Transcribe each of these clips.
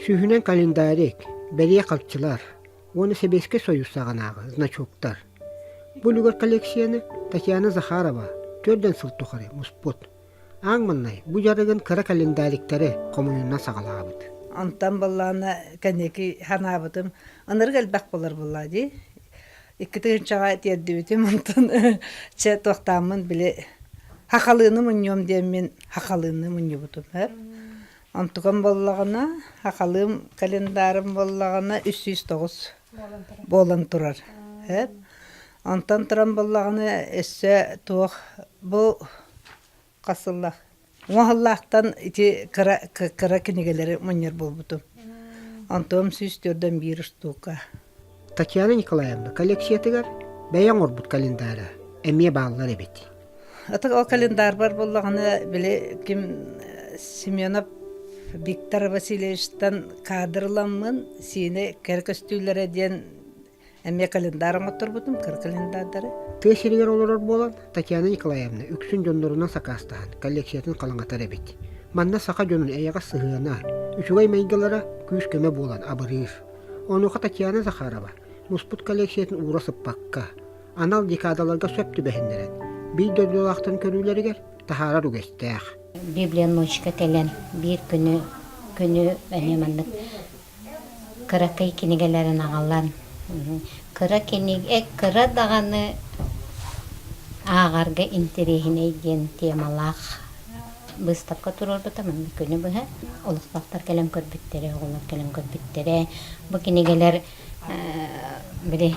Сүүһүнэн календарик, бэлиэ харчылар уонна Сэбиэскэй Сойуус саҕанааҕы значоктар. Бу үлүгэр коллекцияны Татьяна Захарова төрдөн сыл тухары муспут. Аан маҥнай бу дьарыгын кыра календариктары хомуйунан саҕалаабыт. Онтон буоллаҕына кэнники санаабытым ынырык элбэх буолар буоллаа дии. Икки тыһыынчаҕа тиэрдибитим онтон чэ туохтааммын били хахалыыны мунньуом диэммин хахалыыны мунньубутум һэ. Онтукам буоллаҕына хахалыым календарым буоллаҕына 309 буолан турар. Һэ. Онтон туран буоллаҕына өссө туох бу хас сыллаах Уоһаллаахтан ити кыра кыра кинигэлэри мунньар буолбутум. Онтуом 141 штука. Татьяна Николаевна коллекциятыгар бэйэ оҥорбут календара эмиэ бааллар эбит. Ытык ол календарбар буоллаҕына били ким Семенов Виктор Васильевичтан кадрламмын сиинэ кэрэ көстүүлэрэ диэн Эмиэ календарь оҥотторбутум, кыра календардары. Тыа сиригэр олорор буолан, Татьяна Николаевна үксүн дьоннорунан сакаастаһан, коллекциятын халыҥатар эбит. Манна саха дьонун эйэҕэс сыһыана, үчүгэй майгылара күүс-көмө буолан абырыыр. Онуоха Татьяна Захарова муспут коллекциятын уура сыппакка, анал декадаларга сөп түбэһиннэрэн, биир дойдулаахтарын көрүүлэригэр таһаарар үгэстээх. Библия ночка кэлэн биир күнү күнү эмиэ маннык Кыракый кинигэлэрин аҕалан, кыра кинигэ кыра даҕаны ааҕарга интэриэһинэй диэн темалаах быыстапка туруорбута манна күнү быһа. Олохтоохтор кэлэн көрбүттэрэ, оҕолор кэлэн көрбүттэрэ. Бу кинигэлэр били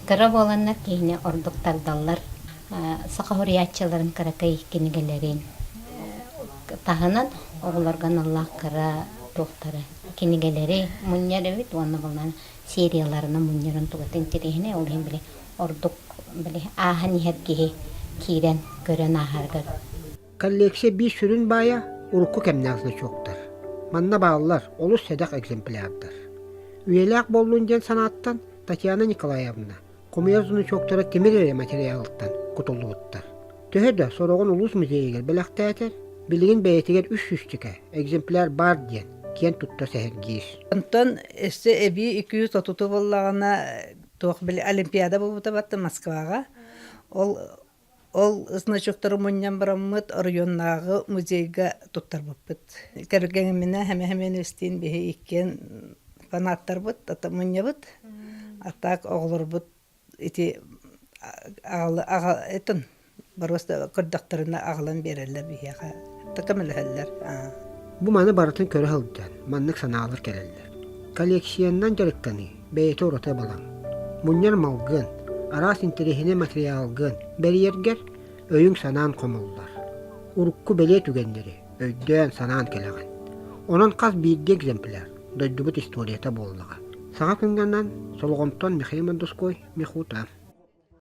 кыра буоланнар киһини ордук тардаллар. Саха суруйааччыларын кыракый кинигэлэрин таһынан оҕолорго аналлаах кыра туохтары кинигэлэри мунньар эбит уонна булан серияларынан мунньарын тугата интэриэһинэй ол иһин били ордук били ааһан иһэр киһи киирэн көрөн ааһарыгар Коллекция биир сүрүн баайа урукку кэмнээх значоктар. Манна бааллар олус сэдэх экземплярдар. Үйэлээх буоллун диэн санааттан Татьяна Николаевна хомуйар значоктара тимир эрэ материалыттан кутуллубуттар. Төһө да сороҕун улуус музейыгар бэлэхтээтэр, билигин бэйэтигэр үс сүүсчэкэ экземпляр баар диэн киэн тутта сэһэргиир. Онтон өссө эбии 230 буоллаҕына туох били Олимпиада буолбута батта Москваҕа. Ол ол значоктары мунньан бараммыт оройуоннааҕы музейга туттарбыппыт. Кэргэҥиминэ Хэмэ-Хэмэновичтиин биһи иккиэн фанаттарбыт, ата мунньабыт. А так оҕолорбут ити аҕа этин боруоста көрдөхтөрүнэ аҕалан биэрэллэр биһиэхэ көмөлөһөллөр. Бу маны барытын көрө сылдьан маннык санаалар кэлэллэр. Коллекциянан дьарыктаныы бэйэтэ ураты балаҥ. Мунньар малгын, араас интэриэһинэй материалгын бэрийэргэр өйүҥ-санаан хомуллар. Урукку бэлиэ түгэннэри өйдөөн-санаан кэлэҕин. Онон хас биирдии экземпляр дойдубут историята буоллаҕа. Саҥа күҥҥэ анаан Солоҕонтон Михаил Мандоской Михута.